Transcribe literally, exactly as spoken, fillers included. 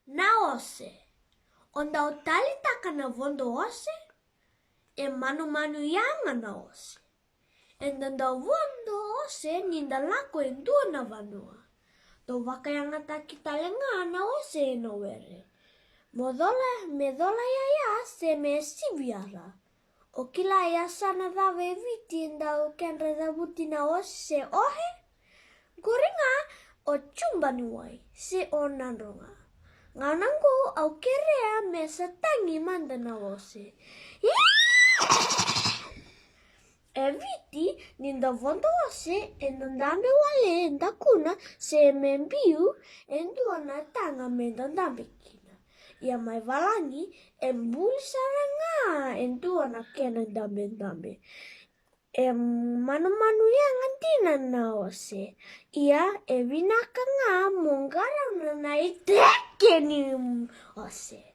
Na ose. O dau talitaka na vodo ose? E manumanu yaga na ose. Eda dau vodo ose ni da lako e dua na vanua. Dau vakayagataki tale ga na ose ena were. Mo cola, me cola yaya se me sivi yara. O kila e yasana cava e Viti e dau kedra cavuti na ose se ohe? Qori ga o Tubaniwai se o Nadroga. Gauna qo au kerea me sa tagi mada na ose. E Viti ni da vodo ose eda dabe wale e dakuna se me biu e dua na taga me da dabe kina. Ia mai valagi e buli sara ga e dua na kena dabedabe. E manumanu yaga dina na ose. Ia e vinaka ga mo qarauna na iteke ni ose.